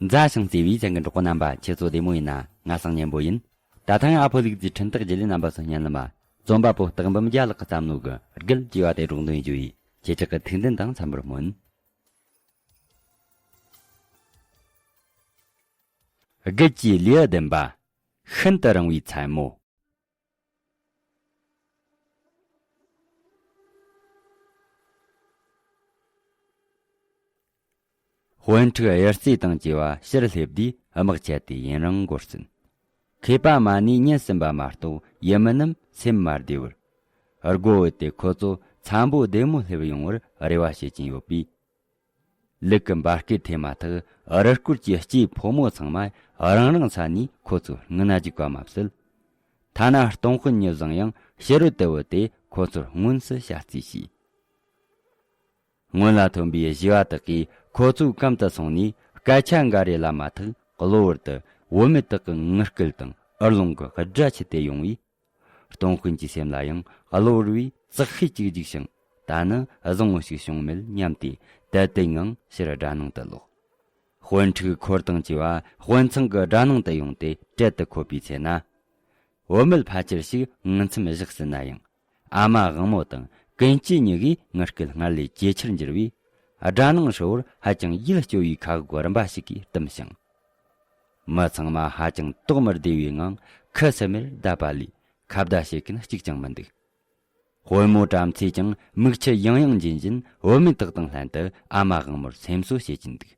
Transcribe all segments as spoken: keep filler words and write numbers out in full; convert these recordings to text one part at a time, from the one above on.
མཛའ་ཞིང་བརྩེ་བའི་ཅན་གྱི་འབྲོག་པ་རྣམ་པ། ཁྱེད་ཚོ་བདེ་མོ་ཡིན་ན། ང་སང་སྙན་པོ་ཡིན། ད་ཐེངས་ཨ་ཕོ་ལུག་རྫིའི་འཕྲིན་སྟེགས་བརྒྱུད་ལས་རྣམ་པ་ཚོ་སྙན་ལམ་མ། རྩོམ་པ་པོ་སྟག་འབུམ་རྒྱལ་ལགས་ཀྱིས་བརྩམས་ནོ་གི་དགུ་ཅེས་པ་དེ་སྒྲོག་འདོན་ཞུ་ཡིས། ཁྱེད་ཅག་གི་ཐུགས་འདུན་དང་འཚམ་པར་སྨོན། དགུ་ཅེས་ལེའུ་བདུན་པ། ཤིན་ཏུ་རིང་བའི་མཚན་མོ། དཔོན་ཕྲུག་གཡུ་རྩེ་དང་བཅས་པ་ཕྱིར་སླེབས་དུས་དམག་ཆད་དེ་ཡུན་རིང་འགོར་ཟིན། མཁས་པ་མ་ཎི་ཉན་ཟིན་པ་མ་གཏོགས་ཡུལ་མི་རྣམས་སེམས་མ་བདེ་བར། སྒོ་བུད་དེ་ཁོ་ཚོ་འཚམ་པོ་བདེ་མོ་སླེབས་ཡོང་བར་རེ་བ་བྱེད་ཀྱིན་ཡོད་པས། ལུག་གི་འབའ་སྐད་དེ་མ་ཐག་རུ་སྐོར་གྱི་སྐྱེས་ཕོ་མོ་ཚང་མ་རང་རང་ས་ནས་ཁོ་ཚོའི་སྔུན་ན་རྒྱུག་པ་མ་ཟད། ཐ་ན་སྟོང་དཔོན་ཉི་བཟང་ཡང་ཕྱི་རོལ་དུ་བུད་དེ་ཁོ་ཚོར་སྔོན་སུ་བྱ་རྩིས་བྱས། སྔོན་ལ་ཐོན་པའི་བྱིས་པ་དག་གིས་ཁོ་ཚོའི་གམ་དུ་སོང་ནས་སྐད་ཆ་འགའ་རེ་ལ་མ་ཐག་གློ་བུར་དུ་བུད་མེད་དག་གི་ངུ་སྐད་དང་ཨུ་ལོང་གི་སྒྲ་ཆུད་དེ་ཡོང་བས། སྟོང་དཔོན་གྱི་སེམས་ལ་ཡང་གློ་བུར་བའི་ཙག་ཤེད་ཅིག་རྒྱུག་ཞིང་། ད་ནི་བཟང་བོ་ཞིག་བྱུང་མེད་སྙམ་སྟེ་དལ་དལ་ངང་ཕྱིར་སྦྲ་ནང་དུ་ལོག། དཔོན་ཕྲུག་འཁོར་དང་བཅས་པ་དཔོན་ཚང་གི་སྦྲ་ནང་དུ་ཡོང་སྟེ་གྲལ་དུ་འཁོད་པའི་ཚེ་ན། བུད་མེད་ཕལ་ཆེར་ཞིག་ངུ་མཚམས་བཞག་ཟིན་ན་ཡང་། ཨ་མ་དབང་མོ་དང་ཀུན་སྐྱིད་གཉིས་ཀྱི་ངུ་སྐད་སྔར་ལས་ཇེ་ཆེར་འགྱུར་བས། སྦྲ་ནང་ཧྲིལ་བོར་ཧ་ཅང་ཡིད་སྐྱོ་བའི་ཁ་དབུགས་རིམ་པ་ཞིག་གིས་བཏུམས་ཤིང་། མི་ཚང་མ་ཧ་ཅང་དོགས་མི་བདེ་བའི་ངང་ཁུ་སིམ་མེར་བསྡད་པ་ལས་ཁ་བརྡ་བྱེད་མཁན་གཅིག་ཀྱང་མི་འདུག། དཔོན་མོ་བྲམ་ཟེས་ཀྱང་མིག་ཆུ་ཡང་ཡང་འབྱིན་བཞིན་བུད་མེད་དག་དང་ལྷན་དུ་ཨ་མ་དབང་མོར་སེམས་གསོ་བྱེད་ཀྱིན་འདུག།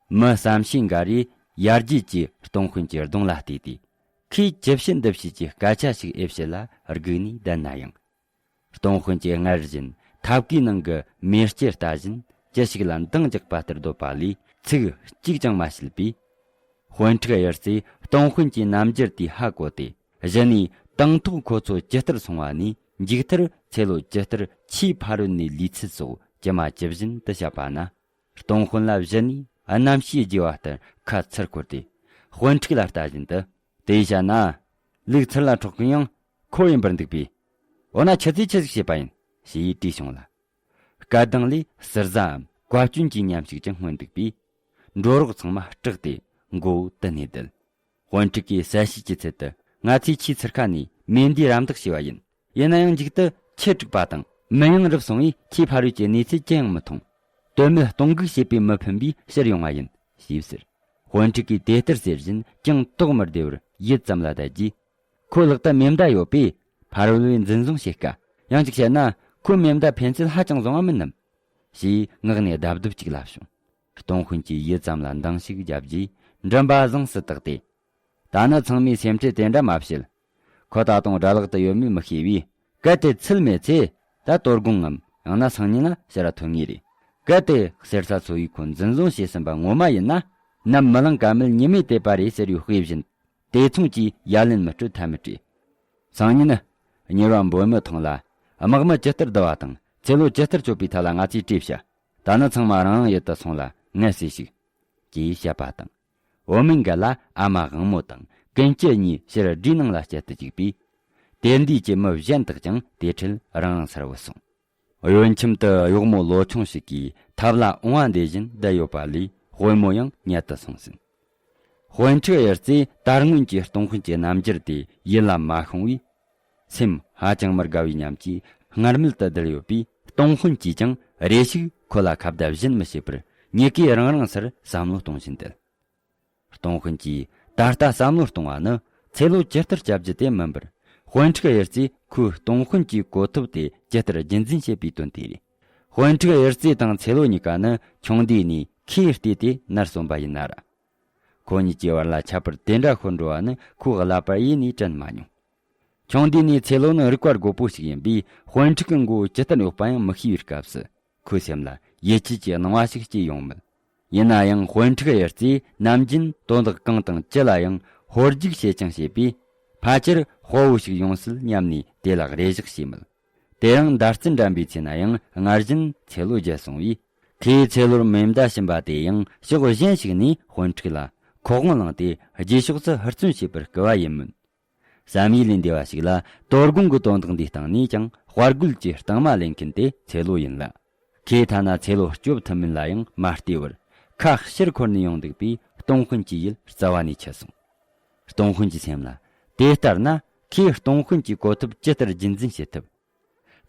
མི་བསམ་ཤེས་འགའ་རེས་ཡར་རྒྱས་ཀྱིས་སྟོང་དཔོན་གྱི་གདོང་ལ་བལྟས་ཏེ། ཁོས་ཅི་བྱེད་འདི་བྱེད་ཀྱི་སྐད་ཆ་ཞིག་ཨེ་བྱེད་ལ་སྒུག་ནས་བསྡད་ན་ཡང་། སྟོང་དཔོན་གྱིས་སྔར་བཞིན་ཐབ་ཀའི་ནང་གི་མེ་ལྕེ་ལྟ་བཞིན་ཅི་ཞིག་ལ་འདང་རྒྱག་པ་ལྟར་སྡོད་པ་ལས་ཚིག་གཅིག་ཀྱང་མ་བཤད་པས། དཔོན་ཕྲུག་གཡུ་རྩེས་སྟོང་དཔོན་གྱི་རྣམ་འགྱུར་དེ་ཧ་གོ་སྟེ། གཞི་ནས་དང་ཐོག་ཁོ་ཚོ་ཇི་ལྟར་སོང་བ་ནས་མཇུག་མཐར་ཚེ་ལོ་ཇི་ལྟར་ཆེས་ཕ་རོལ་ནས་ལུས་ཚུལ་སོགས་ཇི་མ་ཇི་བཞིན་དུ་བཤད་པ་ན། སྟོང་དཔོན་ལ་གཞི་ནས་རྣམ་ཤེས་རྒྱས་པ་ལྟར་ཁ་ཚུར་འཁོར་ཏེ། དཔོན་ཕྲུག་ལ་ལྟ་བཞིན་དུ། དེ་བཤད་ན། ལུག་ཚུར་ལ་འཕྲོག་གིན་ཡང་ཁོ་ཡིན་པར་འདུག་པས། འོ་ན་ཁྱེད་ཚོས་ཆི་ཟིག་བྱེད་པ་ཡིན། ཞེས་དྲིས་བྱུང་ལ། སྐད་གདངས་ལས་ཟུར་ཟའམ་བཀའ་བཀྱོན་གྱི་ཉམས་ཤིག་ཀྱང་མངོན་འདུག་པས། འགྲོ་རོགས་ཚང་མ་སྐྲག་སྟེ་མགོ་བོ་དུ་ནས་བསྡད། དཔོན་ཕྲུག་གིས་གསལ་བཤད་ཀྱི་ཚུལ་དུ། ང་ཚོས་ཁྱིའི་ཚུར་ཁ་ནས་མེ་མདའི་རམ་འདེགས་བྱས་པ་ཡིན། ཡིན་ན་ཡང་མཇུག་ཏུ་ཁྱི་དཀྲུགས་པ་དང་མི་ཡང་རུབ་སོང་བས་ཁྱིས་ཕ་རོལ་གྱི་གནས་ཚུལ་ཅི་ཡང་མི་མཐོང་། དོན་མེད་གཏོང་སྒུག་བྱེད་པས་མི་ཕན་པས་ཕྱིར་ཡོང་བ་ཡིན། ཞེས་ཟེར། དཔོན་ཕྲུག་གིས་དེ་ལྟར་ཟེར་བཞིན་ཅུང་དོགས་མི་བདེ་བར་ཡུད་ཙམ་ལ་བསྡད་རྗེས། ཁོ་ལག་ཏུ་མེ་མདའ་ཡོད་པས་ཕ་རོལ་བས་འཛིན་བཟུང་བྱེད་དཀའ། ཡང་གཅིག་བཤད་ན་ཁོས་མེ་མདའ་འཕེན་ཚད་ཧ་ཅང་བཟང་བ་མིན་ནམ། ཞེས་ངག་ནས་རྡབ་རྡུབ་ཅིག་ལབ་བྱུང་། སྟོང་དཔོན་གྱིས་ཡུད་ཙམ་ལ་འདང་ཞིག་བརྒྱབ་རྗེས་མགྲིན་པ་བཟང་སུ་བཏགས་ཏེ། ད་ནི་ཚང་མས་སེམས་ཁྲལ་དེ་འདྲ་མ་བྱེད། ཁོ་ད་དུང་དགྲ་ལག་ཏུ་ཡོད་མེད་མི་ཤེས་པས། གལ་ཏེ་ཚུལ་མེད་ཚེ། ད་དོ་དགོང་ངམ་ཡང་ན་སང་ཉིན་ལ་ཕྱིར་ཐོན་ངེས་རེད། གལ་ཏེ་གསེར་ས་ཚོ་བའི་ཁོ་འཛིན་བཟུང་བྱས་ཟིན་པ་ངོ་མ་ཡིན་ན། ནམ་མི་ལང་ཀ་མེད་ཉི་མའི་དད་པ་རེད་ཟེར་ཡོད་དཔེ་བཞིན། དེ་མཚུངས་ཀྱིས་ཡ་ལན་མི་སྤྲོད་ཐབས་མི་བྲལ། སང་ཉིན། གཉེར་བ་འབོད་མི་ཐོང་ལ། དམག་མི་ཇི་ལྟར་བསྡུ་བ་དང་ཚེ་ལོ་ཇི་ལྟར་གཅོད་པའི་ཐད་ལ་ང་ཚོས་བྲིས་བྱ། ད་ནི་ཚང་མ་རང་རང་ཡུལ་དུ་སོང་ལ་ངལ་གསོས་ཤིག། ཅེས་བཤད་པ་དང་། བུད་མེད་འགའ་ལ་ཨ་མ་དབང་མོ་དང་ཀུན་སྐྱིད་གཉིས་ཕྱིར་སྦྲའི་ནང་ལ་བསྐྱལ་དུ་བཅུག་པས། དེར་འདུས་ཀྱི་མི་གཞན་དག་ཀྱང་དེ་འཕྲལ་རང་རང་སར་བུད་སོང་། གཡོན་ཁྱིམ་དུ་གཡོག་མོ་ལོ་ཆུང་ཞིག་གིས་ཐབ་ལ་འོང་བ་འདེད་བཞིན་བསྡད་ཡོད་པ་ལས་དཔོན་མོ་ཡང་ཉལ་དུ་སོང་ཟིན། དཔོན་ཕྲུག་གཡུ་རྩེས་ད་སྔོན་གྱི་སྟོང་དཔོན་གྱི་རྣམ་འགྱུར་དེ་ཡིད་ལ་མ་ཤོང་བས། སེམས་ཧ་ཅང་མི་དགའ་བའི་ཉམས་ཀྱིས་སྔར་མེད་དུ་བརྡལ་ཡོད་པས། སྟོང་དཔོན་གྱིས་ཀྱང་རེ་ཞིག་ཁོ་ལ་ཁ་བརྡ་གཞན་མི་བྱེད་པར་གཉིས་ཀས་རང་རང་སར་བསམ་བློ་གཏོང་བཞིན་བསྡད། སྟོང་དཔོན་གྱིས་ད་ལྟ་བསམ་བློ་གཏོང་བ་ནི་ཚེ་ལོ་ཇི་ལྟར་བསྐྱབ་རྒྱུ་དེ་མིན་པར། དཔོན་ཕྲུག་གཡུ་རྩེས་ཁོའི་སྟོང་དཔོན་གྱི་གོ་ཐོབ་དེ་ཇི་ལྟར་རྒྱུན་འཛིན་བྱེད་པའི་དོན་དེ་རེད། དཔོན་ཕྲུག་གཡུ་རྩེ་དང་ཚེ་ལོ་གཉིས་ཀ་ནི་ཆུང་དུས་ནས་ཁོས་བལྟས་ཏེ་ནར་སོན་པ་ཡིན་ན་ར། ཁོ་གཉིས་ཀྱི་བར་ལ་ཁྱད་པར་དེ་འདྲ་ཤོར་འགྲོ་བ་ནི་ཁོའི་ཀླད་པར་ཡེ་ནས་དྲན་མ་མྱོང་། ཆུང་དུས་ནས་ཚེ་ལོ་ནི་རིག་པ་རྒོད་པོ་ཞིག་ཡིན་པས། དཔོན་ཕྲུག་གི་མགོ་བོ་ཇི་ལྟར་གཡོགས་པ་ཡང་མི་ཤེས་པའི་སྐབས་སུ། ཁོའི་སེམས་ལ་ཡིད་ཆེས་ཀྱི་སྣང་བ་ཞིག་སྐྱེས་ཡོང་མོད། ཡིན་ན་ཡང་དཔོན་ཕྲུག་གཡུ་རྩེས་ནམ་རྒྱུན་དོན་དག་གང་དང་ཅི་ལ་ཡང་ཧོལ་རྒྱུག་བྱེད་ཅིང་བྱེད་པས། ཕལ་ཆེར་དཔའ་བོ་ཞིག་ཡོང་སྲིད་སྙམ་ནས་དེ་ལ་རེ་བཞག་བྱས་མོད། དེ་ཡང་མདའ་རྩེད་འགྲན་པའི་ཚེ་ན་ཡང་སྔར་བཞིན་ཚེ་ལོ་རྒྱལ་སོང་བས། ཁོས་ཚེ་ལོར་མེ་མདའ་བྱིན་པ་དེ་ཡང་ཕྱོགས་གཞན་ཞིག་ནས་དཔོན་ཕྲུག་ལ་ཁོག་དབང་བླངས་ཏེ་རྗེས་ཕྱོགས་སུ་ཧུར་བརྩོན་བྱེད་པར་སྐུལ་བ་ཡིན་མོད། བསམ་ཡུལ་ལས་འདས་པ་ཞིག་ལ། དོ་དགོང་གི་དོན་དག་འདིའི་སྟེང་ནས་ཀྱང་དཔའ་རྒོད་ཀྱི་རྟིང་མ་ལེན་མཁན་དེ་ཚེ་ལོ་ཡིན་ལ། ཁོས་ཐ་ན་ཚེ་ལོ་སྐྱོབ་ཐུབ་མིན་ལ་ཡང་མ་བལྟས་པར་ཁ་ཕྱིར་འཁོར་ནས་ཡོང་འདུག་པས། སྟོང་དཔོན་གྱི་ཡིད་རྩ་བ་ནས་ཆད་སོང་། སྟོང་དཔོན་གྱི་སེམས་ལ། དེ་ལྟར་ན་ཁོས་སྟོང་དཔོན་གྱི་གོ་ཐོབ་ཇི་ལྟར་རྒྱུན་འཛིན་བྱེད་ཐུབ།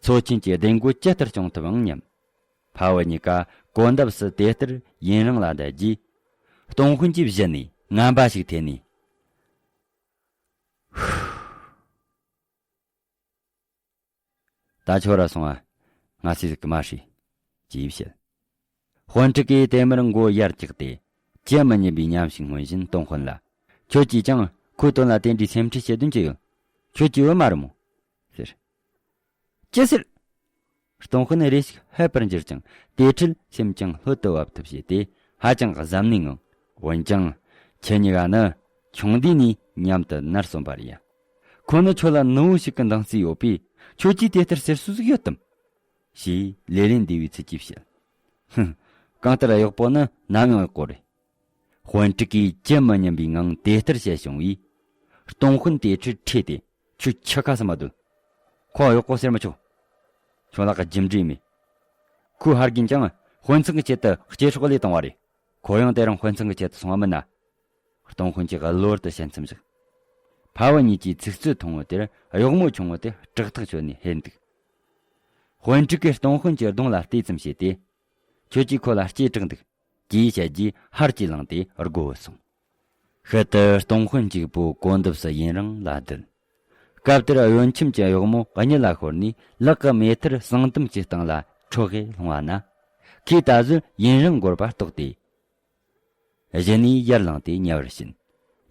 ཚོ་ཆེན་གྱི་བདེ་འགོད་ཇི་ལྟར་སྐྱོང་ཐུབ་ཨང་སྙམ། ཕ་བུ་གཉིས་ཀ་གོ་འདབས་སུ་དེ་ལྟར་ཡུན་རིང་ལ་བསྡད་རྗེས། སྟོང་དཔོན་གྱི་གཞི་ནས་ངན་པ་ཞིག་ཐོན་ནས། ད་ཁྱོད་ར་སོང་ཨ། ང་སྲིད་ཟིག་གི་མ་ཧྲི། ཅེས་བཤད། དཔོན་ཕྲུག་གིས་དེ་མུར་མགོ་ཡར་བཀྱགས་ཏེ། ཅི་མི་སྙམ་པའི་ཉམས་ཤིག་མངོན་བཞིན་སྟོང་དཔོན་ལ། ཁྱོད་ཀྱིས་ཀྱང་ཁོའི་དོན་ལ་དེ་འདྲའི་སེམས་ཁྲལ་བྱེད་དོན་ཅི་ཡོད། ཁྱོད་ཀྱིས་བུད་མ་རུང་མོ། ཟེར། ཅི་ཟེར། སྟོང་དཔོན་རེ་ཞིག་ཧད་པར་འགྱུར་ཀྱང་། དེ་འཕྲལ་སེམས་ཀྱང་ལྷོད་དུ་བབས་ཐབས་བྱས་ཏེ། ཧ་ཅང་གཟབ་ནན་ངང་། འོན་ཀྱང་། ཁྱེད་གཉིས་ཀ་ནི་ཆུང་དུས་ནས་མཉམ་དུ་ནར་སོན་པ་རེད་ཡ། ཁོ་ནི་ཁྱོད་ལ་ནུ་བོ་ཞིག་གི་འདང་རྩིས་ཡོད་པས། ཁྱོད་ཀྱིས་དེ་ལྟར་ཟེར་སྲོལ་ཟིག་ཡོད་དམ། ཞེས་ལེ་ལན་འདེབས་པའི་ཚུལ་གྱིས་བཤད། ཧུམ། གང་ལྟར་གཡོག་པོ་ནི་ནམ་ཡང་གཡོག་པོ་རེད། དཔོན་ཕྲུག་གིས་ཅི་མི་སྙམ་པའི་ངང་དེ་ལྟར་བཤད་བྱུང་བས། སྟོང་དཔོན་དེ་ཁྲིད་ཁྲིད་དེ། ཁྱོད་ཁྱི་ཁ་སུ་མ་སྡོད། ཁོ་གཡོག་པོ་ཟེར་མི་ཆོག། ཁྱོད་ལག་གི་རྒྱུ་འབྲས་མེད། ཁོའི་ཕ་རྒན་ཀྱང་དཔོན་ཚང་གི་ཆེད་དུ་སྐྱེ་སྲོག་བློས་བཏང་བ་རེད། ཁོ་ཡང་དེ་རིང་དཔོན་ཚང་གི་ཆེད་དུ་སོང་བ་མིན་ན། སྟོང་དཔོན་གྱིས་གློ་བུར་དུ་བཤད་མཚམས་བཞག། ཕ་བུ་གཉིས་ཀྱིས་ཚིག་རྩུབ་ཐུང་བོ་དེར་གཡོག་མོ་ཆུང་བོ་དེ་སྐྲག་ཐག་ཆོད་ནས་ཧེ་འདུག། དཔོན་ཕྲུག་གིས་སྟོང་དཔོན་གྱི་གདོང་ལ་བལྟས་ཙམ་བྱས་ཏེ། ཁྱོད་ཀྱིས་ཁོ་ལ་སྐྱེས་དྲག་འདུག། ཅེས་བཤད་རྗེས་ཧར་གྱིས་ལངས་ཏེ་སྒོ་བུད་སོང་། ཤུལ་དུ་སྟོང་དཔོན་གཅིག་པུ་གོ་འདབས་སུ་ཡུན་རིང་ལ་བསྡད། སྐབས་དེར་གཡོན་ཁྱིམ་གྱི་གཡོག་མོ་གཉིད་ལ་ཤོར་ནས་ལག་གི་མེ་ཐལ་ཟངས་དུམ་གྱི་སྟེང་ལ་འཕྲོག་གེ་ལྷུང་བ་ན། ཁོས་ད་གཟོད་ཡུན་རིང་འགོར་བ་རྟོགས་ཏེ། གཞི་ནས་ཡར་ལངས་ཏེ་ཉལ་བར་ཕྱིན།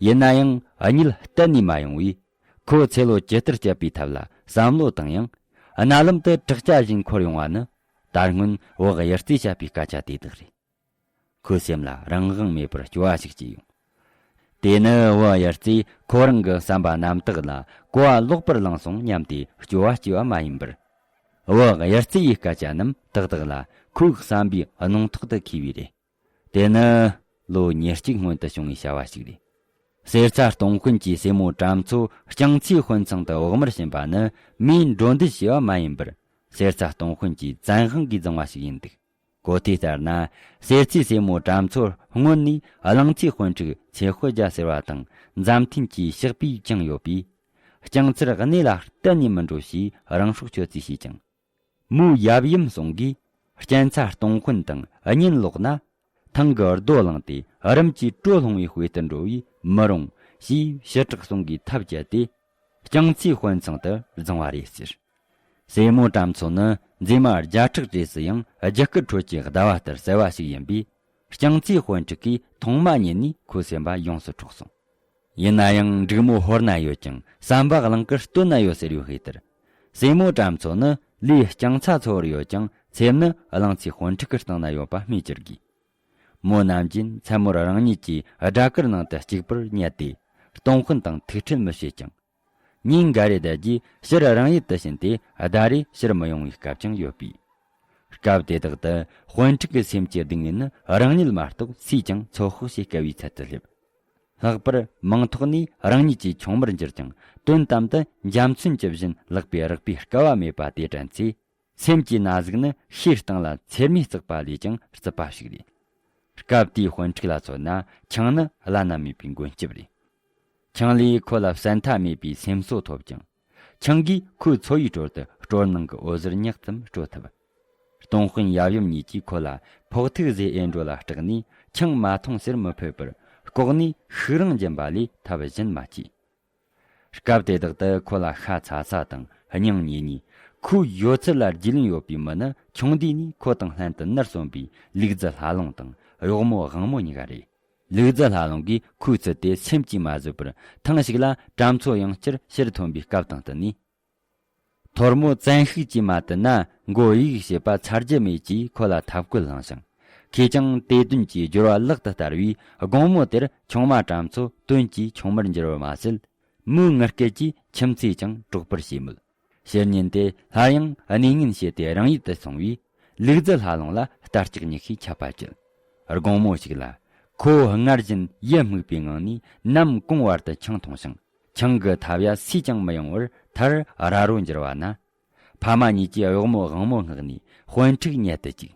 ཡིན་ན་ཡང་གཉིད་གཏན་ནས་མ་ཡོང་བས། ཁོ་ཚེ་ལོ་ཇི་ལྟར་བསྐྱལ་བའི་ཐབས་ལ་བསམ་བློ་བཏང་ཡང་། རྣ་ལམ་དུ་བྲག་ཅ་བཞིན་འཁོར་ཡོང་བ་ནི། ད་སྔོན་བག་གཡར་རྩིས་བྱས་པའི་སྐད་ཆ་དེ་དག་རེད། ཁོའི་སེམས་ལ་རང་དབང་མེད་པར་སྐྱོ་བ་ཞིག་སྐྱེས་ཡོང་། དེ་ནི་བག་གཡར་རྩིས་ཁོ་རང་གི་བསམ་པ་རྣམ་དག་ལ་གོ་བ་ལོག་པར་བླངས་སོང་སྙམ་སྟེ་སྐྱོ་བ་སྐྱེས་པ་མ་ཡིན་པར། བག་གཡར་རྩིས་ཡི་སྐད་ཆ་རྣམས་ཏག་ཏག་ལ་ཁོའི་བསམ་པའི་གནོང་ཐོག་ཏུ་འཁེལ་བས་རེད། དེ་ནི་ལོ་ཉེར་གཅིག་སྔོན་དུ་བྱུང་བའི་བྱ་བ་ཞིག་རེད། གསེར་ཚ་སྟོང་དཔོན་གྱི་སྲས་མོ་གྲམ་མཚོ་རྐྱང་ཚའི་དཔོན་ཚང་དུ་བོགས་མར་ཕྱིན་པ་ནི་མིའི་འགྲོ་འདུལ་བྱས་པ་མ་ཡིན་པར། གསེར་ཚ་སྟོང་དཔོན་གྱི་བཙན་དབང་གིས་བརྫངས་པ་ཞིག་ཡིན་འདུག། གོ་ཐོས་ལྟར་ན། གསེར་ཚའི་སྲས་མོ་གྲམ་མཚོར་སྔོན་ནས་གླང་ཚའི་དཔོན་ཕྲུག་ཚེ་དཔལ་རྒྱལ་ཟེར་བ་དང་མཛའ་མཐུན་གྱི་ཕྱག་དཔེ་བཅངས་ཡོད་པས། རྐྱང་ཚར་གནས་ལ་གཏན་ནས་མི་འགྲོ་ཞེས་རང་སྲོག་གཅོད་རྩིས་བྱས་ཀྱང་། མོའི་ཡབ་ཡུམ་ཟུང་གིས་རྐྱང་ཚ་སྟོང་དཔོན་དང་གཉེན་ལོག་ན། ཐང་གི་རྡོ་བླངས་ཏེ་རིམ་གྱིས་དྲོད་སློང་བའི་དཔེ་ལྟར་འགྲོ་བས་མི་རུང་ཞེས་ཞི་དྲག་ཟུང་གིས་ཐབས་བཅད་དེ། རྐྱང་ཚའི་དཔོན་ཚང་དུ་བརྫངས་པ་རེད་ཟེར། སྲས་མོ་གྲམ་མཚོ་ནི་མཛེས་མ་བརྒྱ་ཕྲག་བྲེས་སུ་ཡང་རྒྱུད་སྐུད་ཁྲོད་ཀྱི་ཟླ་བ་ལྟར་གསལ་བ་ཞིག་ཡིན་པས། རྐྱང་ཚའི་དཔོན་ཕྲུག་གིས་ཐོག་མ་ཉིད་ནས་ཁོའི་སེམས་པ་ཡོངས་སུ་འཕྲོག་སོང་། ཡིན་ན་ཡང་འབྲུག་མོ་ཧོར་ན་ཡོད་ཀྱང་ཟམ་པ་གླིང་དཀར་སྟོད་ན་ཡོད་ཟེར་ཡོད་ཤེས་ལྟར། སྲས་མོ་གྲམ་མཚོ་ནི་ལས་རྐྱང་ཚ་ཚོ་བར་ཡོད་ཀྱང་སེམས་ནི་གླང་ཚའི་དཔོན་ཕྲུག་གི་སྟེང་ན་ཡོད་པ་སྨོས་ཅི་དགོས། མོ་ནམ་རྒྱུན་མཚན་མོར་རང་ཉིད་ཀྱི་སྦྲ་གུར་ནང་དུ་གཅིག་པུར་ཉལ་ཏེ། སྟོང་དཔོན་དང་ཐུག་འཕྲད་མི་བྱེད་ཀྱང་། ཉིན་འགའ་རེ་བསྡད་རྗེས་ཕྱིར་རང་ཡུལ་དུ་ཕྱིན་ཏེ་ཟླ་རེ་ཕྱིར་མི་ཡོང་བའི་སྐབས་ཀྱང་ཡོད་པས། སྐབས་དེ་དག་ཏུ་དཔོན་ཕྲུག་གི་སེམས་ཀྱི་སྡུག་བསྔལ་ནི་རང་ཉིད་མ་གཏོགས་སུས་ཀྱང་ཚོད་དཔག་བྱེད་དཀའ་བའི་ཚད་དུ་སླེབས། ལྷག་པར་མིང་ཐོག་ནས་རང་ཉིད་ཀྱི་ཆུང་མར་འགྱུར་ཀྱང་དོན་དམ་དུ་འཇའ་ཚོན་གྱི་བཞིན་ལག་པས་རེག་པའི་སྐལ་བ་མེད་པ་དེ་དྲན་ཚེ། སེམས་ཀྱི་ན་ཟུག་ནི་ཤའི་སྟེང་ལ་ཚེར་མས་བརྩེགས་པ་ལས་ཀྱང་རྩུབ་པ་ཞིག་རེད། སྐབས་དེའི་དཔོན་ཕྲུག་ལ་མཚོན་ན་ཆང་ནི་བླ་ན་མེད་པའི་མགོན་སྐྱབས་རེད། ཆང་ལས་ཁོ་ལ་ཟད་མཐའ་མེད་པའི་སེམས་གསོ་ཐོབ་ཅིང་། ཆང་གིས་ཁོའི་འཚོ་བའི་དྲོད་དུ་སྤྲོ་སྣང་གི་འོད་ཟེར་ཉག་ཙམ་སྤྲོ་ཐུབ། སྟོང་དཔོན་ཡབ་ཡུམ་གཉིས་ཀྱིས་ཁོ་ལ་ཕོག་ཐུག་ཟས་ཨེ་འགྲོ་ལ་སྐྲག་ནས་ཆང་མ་འཐུང་ཟེར་མི་ཕོད་པར་ལྐོག་ནས་ཤུགས་རིང་འབྱིན་པ་ལས་ཐབས་གཞན་མ་སྐྱེས། སྐབས་དེ་དག་ཏུ་ཁོ་ལ་ཤ་ཚ་ཚ་དང་སྙིང་ཉེ་ཉེ། ཁོའི་ཡོད་ཚད་ལ་རྒྱུས་ལོན་ཡོད་པའི་མི་ནི་ཆུང་དུས་ནས་ཁོ་དང་ལྷན་དུ་ནར་སོན་པའི་ལུག་རྫི་ལྷ་ལུང་དང་གཡོག་མོ་དབང་མོ་གཉིས་ཀ་རེད། ལུག་རྫི་ལྷ་ལུང་གིས་ཁོའི་ཚུལ་དེ་སེམས་ཀྱིས་མ་བཟོད་པར་ཐེངས་ཤིག་ལ་གྲྭ་མཚོ་ཡང་བསྐྱར་ཕྱིར་ཐོན་པའི་སྐབས་དང་བསྟུན་ནས། ཐོར་མོ་བཙན་ཤུགས་ཀྱིས་མ་བཏུལ་ན་མགོ་གཡུག་བྱེད་པ་ཚར་རྒྱུ་མེད་ཅེས་ཁོ་ལ་ཐབས་བཀོད་བསླངས་ཤིང་། ཁོས་ཀྱང་དེ་དོན་གྱི་སྦྱོར་བ་ལག་ཏུ་བསྟར་བས་དགོང་མོ་དེར་ཆུང་མ་གྲྭ་མཚོ་དོན་གྱིས་ཆུང་མར་འགྱུར་བ་མ་ཟད། མོའི་ངུ་སྐད་ཀྱིས་ཁྱིམ་མཚེས་ཀྱང་དཀྲོག་པར་བྱས་མོད། ཕྱི་ཉིན་དེ་སླར་ཡང་གནས་ངན་བྱས་ཏེ་རང་ཡུལ་དུ་སོང་བས། ལུག་རྫི་ལྷ་ལུང་ལ་ལྟ་སྐྱག་ཉི་ཤུའི་ཆད་པ་བཅད། དགོང་མོ་ཞིག་ལ། ཁོ་སྔར་བཞིན་ཡིད་སྨུག་པའི་ངང་ནས་ནམ་གུང་བར་དུ་ཆང་འཐུང་ཞིང་། ཆང་གི་ཐབ་ཡ་སུས་ཀྱང་མི་ཡོང་བར་མཐར་ར་རོ་འགྱུར་བ་ན། ཕ་མ་གཉིས་ཀྱིས་གཡོག་མོ་དབང་མོ་མངགས་ནས་དཔོན་ཕྲུག་ཉལ་དུ་བཅུག།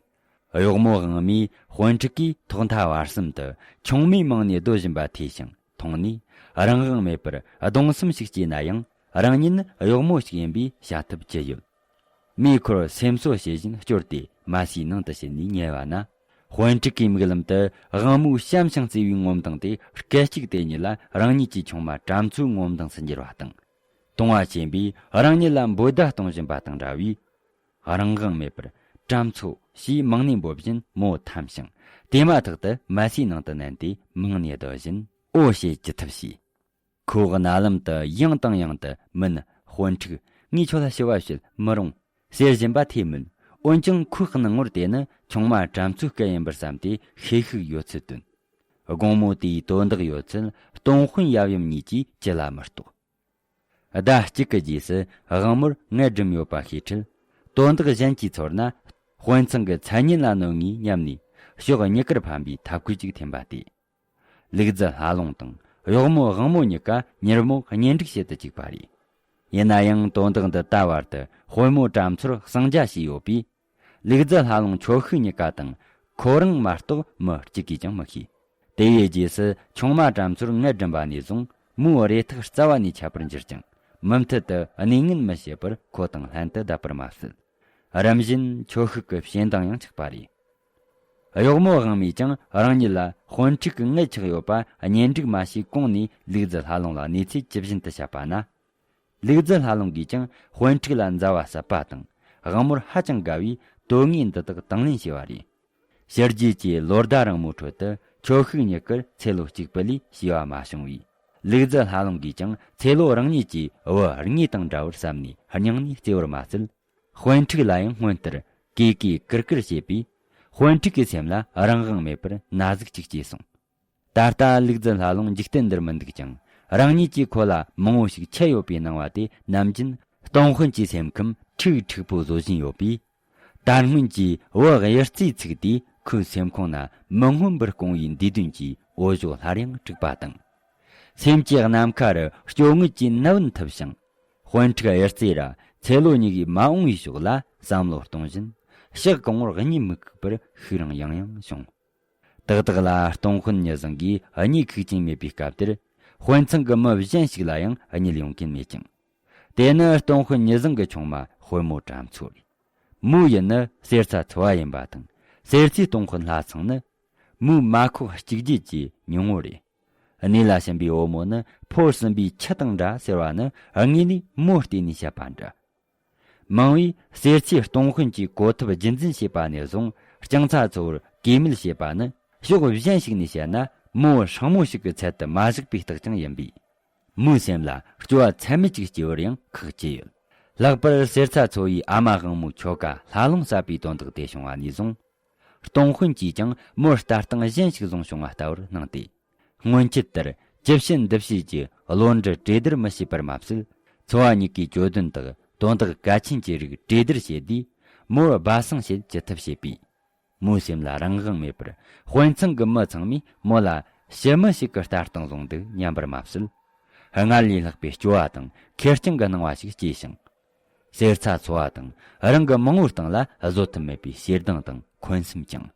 གཡོག་མོ་དབང་མོས་དཔོན་ཕྲུག་གིས་ཐོག་མཐའ་བར་གསུམ་དུ་ཆུང་མའི་མིང་ནས་སྡོད་བཞིན་པ་ཐོས་ཤིང་མཐོང་ནས། རང་དབང་མེད་པར་གདུང་སེམས་ཤིག་སྐྱེས་ན་ཡང་། རང་ཉིད་ནི་གཡོག་མོ་ཞིག་ཡིན་པས་བྱ་ཐབས་ཅི་ཡོད། མོས་ཁོར་སེམས་གསོ་བྱེད་བཞིན་བསྐྱོར་ཏེ་མ་སིའི་ནང་དུ་ཕྱིན་ནས་ཉལ་བ་ན། དཔོན་ཕྲུག་གི་མིག་ལམ་དུ་དབང་མོའི་བྱམས་ཤིང་བརྩེ་བའི་ངོ་མདངས་དེ་སྐད་ཅིག་དེ་ཉིད་ལ་རང་ཉིད་ཀྱི་ཆུང་མ་བྲམ་མཚོའི་ངོ་མདངས་སུ་འགྱུར་བ་དང་། དུང་བ་ཆེན་པོས་རང་ཉིད་ལ་འབོད་བརྡ་གཏོང་བཞིན་པ་དང་འདྲ་བས། རང་དབང་མེད་པར་བྲམ་མཚོ་ཞེས་མིང་ནས་འབོད་བཞིན་མོ་འཐམས་ཤིང་། དེ་མ་ཐག་ཏུ་མ་སིའི་ནང་དུ་མནན་ཏེ་མིང་ནས་བརྡ་བཞིན་འོ་ཞེས་ཅི་ཐུབ་བྱས། ཁོ་རྣ་ལམ་དུ་ཡང་དང་ཡང་དུ་མིན། དཔོན་ཕྲུག་ངས་ཁྱོད་ལ་ཞུ་བ་བྱེད་མི་རུང་། ཟེར་བཞིན་པ་ཐོས་མོད། འོན་ཀྱང་ཁོའི་སྣང་ངོར་དེ་ནི་ཆུང་མ་བྲམ་མཚོའི་སྐད་ཡིན་པར་བསམས་ཏེ་ཤེད་ཤུགས་ཡོད་ཚུལ་སྟོན། དགོང་མོ་དེའི་དོན་དག་ཡོད་ཚད་སྟོང་དཔོན་ཡབ་ཡུམ་གཉིས་ཀྱིས་ཅི་ལ་མི་རྟོགས། ཟླ་གཅིག་གི་རྗེས་སུ་དབང་མོར་མངལ་སྦྲུམ་ཡོད་པ་ཤེས་འཕྲལ། དོན་དག་གཞན་གྱིས་ཚོར་ན། དཔོན་ཚང་གི་མཚན་སྙན་ལ་གནོད་ངེས་སྙམ་ནས་ཕྱོགས་གཉིས་ཀར་ཕན་པའི་ཐབས་བཀོད་ཅིག་འཐེན་པ་སྟེ། ལུག་རྫི་ལྷ་ལུང་དང་གཡོག་མོ་དབང་མོ་གཉིས་ཀ་མྱུར་མོ་གཉེན་སྒྲིག་བྱེད་དུ་བཅུག་པ་རེད། ཡིན་ན་ཡང་དོན་དག་འདི་ད་བར་དུ་དཔོན་མོ་བྲམ་མཚོར་གསང་རྒྱ་བྱས་ཡོད་པས། ལུག་རྫི་ལྷ་ལུང་ཆོ་ཤུགས་གཉིས་ཀ་དང་ཁོ་རང་མ་གཏོགས་མི་གཅིག་གིས་ཀྱང་མི་ཤེས། དེ་ཡི་རྗེས་སུ་ཆུང་མ་བྲམ་མཚོར་མངལ་སྦྲུམ་པ་ནས་བཟུང་མོའི་རེ་ཐག་རྩ་བ་ནས་ཆད་པར་འགྱུར་ཅིང་། མུ་མཐུད་དུ་གནས་ངན་མི་བྱེད་པར་ཁོ་དང་ལྷན་དུ་བསྡད་པར་མ་ཟད། རིམ་བཞིན་ཆོ་ཤུགས་ཀྱི་ཞེ་འདང་ཡང་ཆགས་པ་རེད། གཡོག་མོ་དབང་མོས་ཀྱང་རང་ཉིད་ལ་དཔོན་ཕྲུག་གི་མངལ་ཆགས་ཡོད་པ་གཉེན་སྒྲིག་མ་བྱས་གོང་ནས་ལུག་རྫི་ལྷ་ལུང་ལ་གནས་ཚུལ་ཇི་བཞིན་དུ་བཤད་པ་ན། ལུག་རྫི་ལྷ་ལུང་གིས་ཀྱང་དཔོན་ཕྲུག་ལ་མཛའ་བ་ཟབ་པ་དང་དབང་མོར་ཧ་ཅང་དགའ་བས་དོན་དངོས་འདི་དག་དང་ལེན་བྱས་པ་རེད། ཕྱི་རྒྱལ་གྱི་ལོ་ཟླ་རིང་མོའི་ཁྲོད་དུ་ཆོ་ཤུགས་གཉིས་ཀར་ཚེ་ལོ་གཅིག་པུ་ལས་བྱས་པ་མ་བྱུང་བས། ལུག་རྫི་ལྷ་ལུང་གིས་ཀྱང་ཚེ་ལོ་རིང་ཉིད་ཀྱི་བུ་དངོས་དང་འདྲ་བར་བསམ་ནས་སྙིང་ནས་བརྩེ་བར་མ་ཟད། དཔོན་ཕྲུག་ལ་ཡང་སྔོན་ལྟར་གུས་གུས་བཀུར་བཀུར་བྱེད་པས། དཔོན་ཕྲུག་གི་སེམས་ལ་རང་དབང་མེད་པར་ན་ཟུག་ཅིག་སྐྱེས་སོང་། ད་ལྟ་ལུག་རྫི་ལྷ་ལུང་འཇིག་རྟེན་འདིར་མི་འདུག་ཀྱང་། རང་ཉིད་ཀྱིས་ཁོ་ལ་མང་བོ་ཞིག་འཆད་ཡོད་པའི་སྣང་བ་དེ་ནམ་རྒྱུན་སྟོང་དཔོན་གྱི་སེམས་ཁམས་འཁྲུག་འཁྲུག་པོ་བཟོ་བཞིན་ཡོད་པས། ད་སྔོན་གྱི་བུ་གཡུ་རྩེའི་ཚིག་དེས་ཁོའི་སེམས་ཁོང་ན་མི་མངོན་པར་སྐོང་བའི་འདས་དོན་གྱི་འོ་ཞོ་སླར་ཡང་དཀྲུགས་པ་དང་། སེམས་ཀྱི་ནམ་མཁའ་རུ་སྐྱོ་ངལ་གྱི་ནད་བུན་འཐིབས་ཤིང་། དཔོན་ཕྲུག་གཡུ་རྩེ་ར་ཚེ་ལོ་གཉིས་ཀྱིས་མ་འོངས་པའི་ཕྱོགས་ལ་བསམ་བློ་གཏོང་བཞིན། ཕྱག་གང་བོར་གཉིད་མི་ཁུག་པར་ཤུགས་རིང་ཡང་ཡང་བྱུང་། ཏག་ཏག་ལ་སྟོང་དཔོན་ཉི་བཟང་གིས་གཉིད་ཁུག་ཅིང་མེད་པའི་སྐབས་དེར། དཔོན་ཚང་གི་མི་གཞན་ཞིག་ལ་ཡང་གཉིད་ཡོང་གིན་མེད་ཅིང་། དེ་ནི་སྟོང་དཔོན་ཉི་བཟང་གི་ཆུང་མ་དཔོན་མོ་བྲམ་མཚོ་རེད། མོའི་ཡུལ་ནི་གསེར་ཚ་ཚོ་བ་ཡིན་པ་དང་། གསེར་ཚའི་སྟོང་དཔོན་ལྷ་ཚང་ནི་མོའི་མ་ཁོག་གཅིག་རྒྱུད་ཀྱི་ཉུང་ངུ་རེད། གནས་ལ་ཕྱིན་པའི་བུ་མོ་ནི་ཕོ་གསུམ་པའི་ཁྱི་དང་འདྲ་ཟེར་བ་ནི་དངོས་ནས་མོ་བལྟས་ནས་བཤད་པ་འདྲ། མང་བས་གསེར་ཚའི་སྟོང་དཔོན་གྱི་གོ་ཐབས་རྒྱུན་འཛིན་བྱས་པ་ནས་བཟུང་། ལྕང་ཚ་ཚོ་བོར་གུས་མེད་བྱས་པ་ནི་ཕྱོགས་གཞན་ཞིག་ནས་བཤད་ན་མོ་སྲིང་མོ་ཞིག་གི་ཚད་དུ་མ་བཞག་པའི་རྟགས་ཀྱང་ཡིན་པས། མོའི་སེམས་ལ་སྐྱོ་བ་ཚད་མེད་ཅིག་སྐྱེ་བར་ཡང་ཁག་ཅི་ཡོད། ལྷག་པར་གསེར་ཚ་ཚོ་བའི་ཨ་མ་དབང་མོའི་ཁྱོ་ག་ལྷ་ལུང་བསད་པའི་དོན་དག་དེ་བྱུང་བ་ནས་བཟུང་། སྟོང་དཔོན་གྱིས་ཀྱང་མོར་ལྟ་སྟངས་གཞན་ཞིག་བཟུང་བྱུང་བ་ལྟ་བུར་སྣང་སྟེ། སྔོན་ཆད་ལྟར་ཅི་བྱེད་འདི་བྱེད་ཀྱི་བློ་འདྲི་གྲོས་བསྡུར་མི་བྱེད་པར་མ་ཟད། ཚོ་བ་གཉིས་ཀའི་གྱོད་དོན་དག་དོན་དག་གལ་ཆེན་གྱི་རིགས་གྲོས་བསྡུར་བྱས་དུས། མོར་སྦ་གསང་བྱེད་ཅི་ཐུབ་བྱེད་པས། མོའི་སེམས་ལ་རང་དབང་མེད་པར། དཔོན་ཚང་གི་མི་ཚང་མས་མོ་ལ་ཞི་མི་ཞིག་གི་ལྟ་སྟངས་བཟུང་འདུག་སྙམ་པར་མ་ཟད། སྔར་ལས་ལྷག་པའི་སྐྱོ་བ་དང་ཁེར་རྐྱང་གི་སྣང་བ་ཞིག་སྐྱེས་ཤིང་། གསེར་ཚ་ཚོ་བ་དང་རང་གི་མང་བོའི་སྟེང་ལ་བཟོད་ཐབས་མེད་པའི་ཞེ་སྡང་དང་འཁོན་སེམས་བཅངས།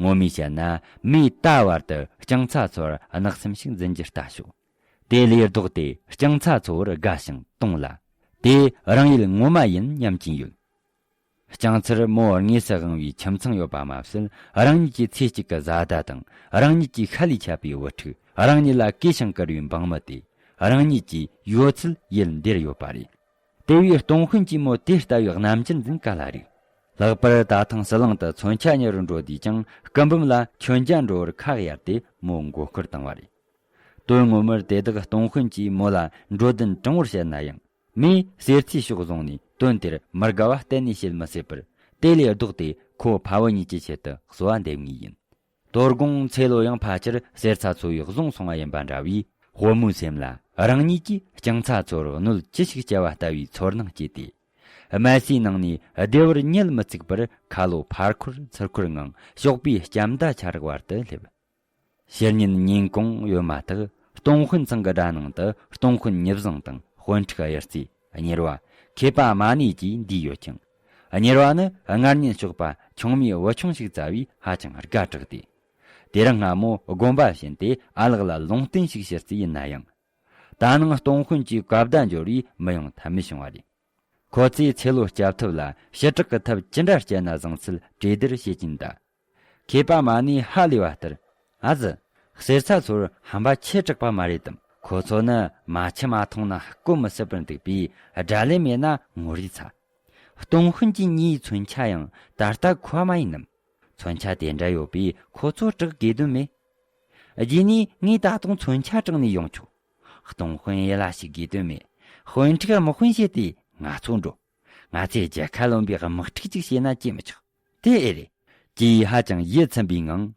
ངོ་མས་བཤད་ན། མོས་ད་བར་དུ་ལྕང་ཚ་ཚོར་གནག་སེམས་ཤིག་འཛིན་རྒྱུ་ལྟ་ཞོག་དེ་ལས་ལྡོག་སྟེ་ལྕང་ཚ་ཚོར་དགའ་ཞིང་དུང་ལ། དེ་རང་ཡུལ་ངོ་མ་ཡིན་སྙམ་གྱིན་ཡོད། ལྕང་ཚར་མོ་དངོས་སུ་དབང་བའི་ཁྱིམ་ཚང་ཡོད་པ་མ་ཟད། རང་ཉིད་ཀྱི་ཚེ་གཅིག་གི་བཟའ་ཟླ་དང་། རང་ཉིད་ཀྱི་ཤ་ལས་ཆད་པའི་བུ་ཕྲུག་རང་ཉིད་ལ་གུས་ཤིང་བཀུར་བའི་འབངས་མི་དེ། རང་ཉིད་ཀྱི་ཡོད་ཚད་ཡུལ་འདིར་ཡོད་པ་རེད། དེ་བས་སྟོང་དཔོན་གྱིས་མོ་དེ་ལྟ་བུའི་རྣམ་འགྱུར་འཛིན་ག་ལ་རིགས། ལྷག་པར་ད་ཐེངས་ཟི་ལིང་དུ་མཚོན་ཆ་ཉོ་རུ་འགྲོ་དུས་ཀྱང་སྐུ་འབུམ་ལ་མཆོད་མཇལ་འགྲོ་བར་ཁ་གཡར་ཏེ་མོ་མགོ་སྐོར་བཏང་བ་རེད། དོན་ངོ་མར་དེ་དག་སྟོང་དཔོན་གྱིས་མོ་ལ་འགྲོ་དོན་དྲང་བོར་བཤད་ན་ཡང་། མོས་གསེར་ཚའི་ཕྱོགས་བཟུང་ནས་དོན་དེར་མི་དགའ་བ་གཏན་ནས་བྱེད་མི་སྲིད་པར། དེ་ལས་ལྡོག་སྟེ་ཁོ་ཕ་བུ་གཉིས་ཀྱི་ཆེད་དུ་གསོལ་བ་འདེབས་ངེས་ཡིན། དོ་དགོང་ཚེ་ལོ་ཡང་ཕལ་ཆེར་གསེར་ཚ་ཚོ་བས་བཟུང་སོང་བ་ཡིན་པ་འདྲ་བས། དཔོན་མོའི་སེམས་ལ་རང་ཉིད་ཀྱིས་ལྕང་ཚ་ཚོར་གནོད་ཅི་ཞིག་བསྐྱལ་བ་ལྟ་བུའི་ཚོར་སྣང་སྐྱེས་ཏེ། དམར་སའི་ནང་ནས་བདེ་བར་ཉལ་མི་ཚུགས་པར། ཁ་ལོ་ཕར་འཁོར་ཚུར་འཁོར་ངང་ཞོགས་པའི་ལྕམ་མདའ་འཕྱར་བར་དུ་སླེབས། ཕྱི་ཉིན་ཉིན་གུང་ཡོད་མ་ཐག་སྟོང་དཔོན་ཚང་གི་དགྲ་ནང་དུ་སྟོང་དཔོན་ཉི་བཟང་དང་དཔོན་ཕྲུག་གཡུ་རྩེ། གཉེར་བ་མཁས་པ་མ་ནེ་བཅས་འདུས་ཡོད་ཅིང་། གཉེར་བ་ནི་སྔར་ཉིན་གཤོག་པ་ཆུང་མའི་བུ་ཆུང་ཞིག་བཙའ་བས་ཧ་ཅང་དགའ་དྲགས་ཏེ། དེ་རིང་སྔ་མོ་དགོན་པ་བྱིན་ཏེ་ཨ་ལགས་ལ་ལུང་བསྟན་ཞིག་ཞུ་རྩིས་ཡིན་ན་ཡང་། ད་ནངས་སྟོང་དཔོན་གྱིས་བཀའ་བརྡ་འབྱོར་བས་མི་ཡོང་ཐབས་མེད་བྱུང་བ་རེད། ཁོ་ཚོས་ཚེ་ལོ་སྐྱབས་ཐབས་ལ་ཞི་དྲག་གི་ཐབས་ཅི་འདྲ་སྤྱད་ན་བཟང་ཚུལ་གྲོས་བསྡུར་བྱེད་ཀྱིན་གདའ། མཁས་པ་མ་ནས་ཧ་ལས་པ་ལྟར། ཨ་ཙི། གསེར་ཚ་ཚོར་ཧམ་པ་ཆེ་དྲགས་པ་མ་རེད་དམ། ཁོ་ཚོ་ནི་མ་འཆི་མ་ཐོངས་ན་སྐོམ་མི་སྲིད་པར་འདུག་པས་དགྲ་ལན་མེད་ན་ངོ་རིས་ཚ། སྟོང་དཔོན་གྱི་མྱིའི་མཚོན་ཆ་ཡང་ད་ལྟ་མཁོ་བ་མ་ཡིན་ནམ། མཚོན་ཆ་དེ་འདྲ་ཡོད་པས་ཁོ་ཚོ་སྐྲག་དགོས་དོན་མེད། རྗེས་ནས་ངས་ད་དུང་མཚོན་ཆ་དྲངས་ནས་ཡོང་ཆོག། སྟོང་དཔོན་ཡིད་ལ་ཞིག་དགོས་དོན་མེད། དཔོན་ཕྲུག་དམག་དཔོན་བྱས་ཏེ་ང་ཚོ་འགྲོ། ང་ཚོས་རྒྱལ་ཁ་ལོན་པའི་དམག་འཁྲུག་ཅིག་བྱས་ན་ཅི་མི་ཆོག། དེ་ཨེ་རེད། ཅེས་ཧ་ཅང་ཡིད་ཚིམ་པའི་ངང་།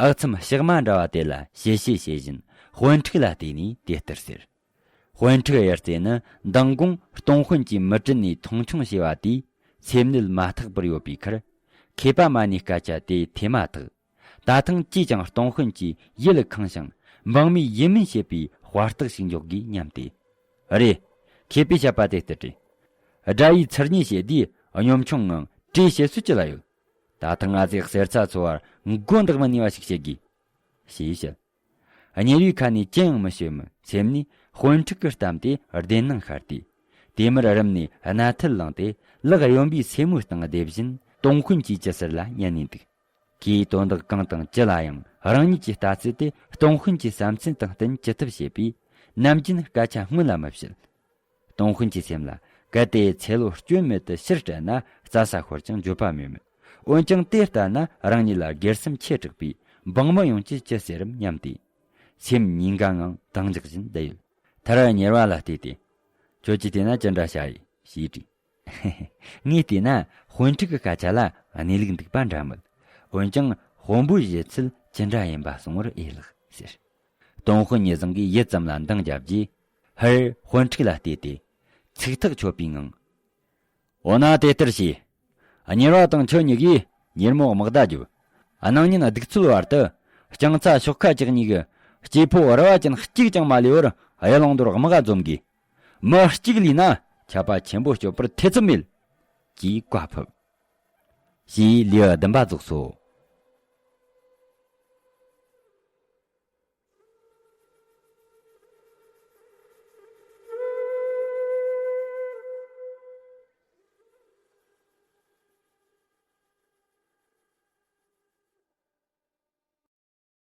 ཨག་ཚོམ་ལྕགས་མ་འདྲ་བ་དེ་ལ་ཞེ་ཞེ་བྱེད་བཞིན་དཔོན་ཕྲུག་ལ་བལྟས་ནས་དེ་ལྟར་ཟེར། དཔོན་ཕྲུག་ཡར་རྩེ་ནི་མདང་དགོང་སྟོང་དཔོན་གྱིས་མི་དྲིན་ནས་མཐོང་ཆུང་བྱས་པ་དེས་སེམས་ནད་མ་ཐག་པར་ཡོད་པའི་ཁར། མཁས་པ་མ་ནས་སྐད་ཆ་དེ་ཐོས་མ་ཐག། ད་ཐེངས་ཅིས་ཀྱང་སྟོང་དཔོན་གྱི་ཡིད་ལ་ཁེངས་ཤིང་འབངས་མིས་ཡིད་སྨོན་བྱེད་པའི་དཔའ་རྟགས་ཤིག་འཇོག་དགོས་སྙམ་སྟེ། རེད། མཁས་པས་བཤད་པ་དེ་ལྟར་རེད། དགྲ་ཡིས་ཚུར་ཉེས་བྱེད་དུས་གཉོམ་ཆུང་ངང་གྲོས་བྱེད་སྲོལ་ཅི་ལ་ཡོད། ད་ཐེངས་ང་ཚོས་གསེར་ཚ་ཚོ་བར་མགོ་འདེགས་མི་ནུས་པ་ཞིག་བྱེད་དགོས། ཞེས་བཤད། གཉེར་བའི་ཁ་ནས་ཅི་ཡང་མི་ཤོད་མི་སེམས་ནས་དཔོན་ཕྲུག་གི་གཏམ་དེ་བདེན་སྣང་ཤར་ཏེ། དེ་མུར་རུམ་ནས་སྣ་ཐལ་ལངས་ཏེ་ལག་གཡོན་པའི་སེན་མོའི་སྟེང་བསྡེབས་བཞིན་སྟོང་དཔོན་གྱི་ཅི་ཟེར་ལ་ཉན་ནས་འདུག། ཁོས་དོན་དག་གང་དང་ཅི་ལ་ཡང་རང་ཉིད་ཀྱི་ལྟ་ཚུལ་དེ་སྟོང་དཔོན་གྱི་བསམ་ཚུལ་དང་བསྟུན་ཅི་ཐུབ་བྱེད་པས་ནམ་རྒྱུན་སྐད་ཆ་སྔོན་ལ་མི་བཤད། སྟོང་དཔོན་གྱི་སེམས་ལ་གལ་ཏེ་ཚེ་ལོ་སྐྱོན་མེད་དུ་ཕྱིར་སྤྲད་ན་རྩྭ་ས་ཤོར་ཀྱང་འགྱོད་པ་མེད་མོད། འོན་ཀྱང་དེ་ལྟ་ན་རང་ཉིད་ལ་སྒེར་སེམས་ཆེ་དྲགས་པས་འབངས་མི་ཡོངས་ཀྱིས་ཅི་ཟེར་རམ་སྙམ་སྟེ། སེམས་ཉེན་ཁ་ངང་འདང་རྒྱག་བཞིན་བསྡད་ཡོད། མཐར་གཉེར་བ་ལ་བལྟས་ཏེ། ཁྱོད་ཀྱིས་བལྟས་ན་ཅི་འདྲ་བྱ་ཡི་ཞེས་དྲིས། ངས་བལྟས་ན་དཔོན་ཕྲུག་གི་སྐད་ཆ་ལ་གནས་ལུགས་འདུག་པ་འདྲ་མོད། འོན་ཀྱང་དཔོན་པོའི་བཞེད་ཚུལ་ཅི་འདྲ་ཡིན་པ་གསུང་བར་འོས་ལགས་ཟེར། སྟོང་དཔོན་ཉིད་བཟང་གིས་ཡུད་ཙམ་ལ་འདང་བརྒྱབ་རྗེས། ཧར་དཔོན་ཕྲུག་ལ་བལྟས་ཏེ། ཚིག་ཐག་ཆོད་པའི་ངང་། འོ་ན་དེ་ལྟར་བྱས། གཉེར་བ་དང་ཁྱོད་གཉིས་ཀྱིས་མྱུར་མོ་དམག་བརྡ་རྒྱོབ། གནངས་ཉིན་གདུགས་ཚོད་བར་དུ། རྐྱང་ཚ་ཤོག་ཁ་བཅུ་གཉིས་ཀྱི་སྐྱེས་ཕོ་རུ་བ་ཅན་གཅིག་ཀྱང་མ་ལུས་པར་གཡུ་ལུང་མདོར་དམག་འཛོམས་དགོས། མི་གཅིག་ལུས་ན་ཆད་པ་ཆེན་པོ་གཅོད་པར་ཐེ་ཚོམ་མེད། ཅེས་བཀའ་ཕབ། ཞེས་ལེའུ་བདུན་པ་རྫོགས་སོ།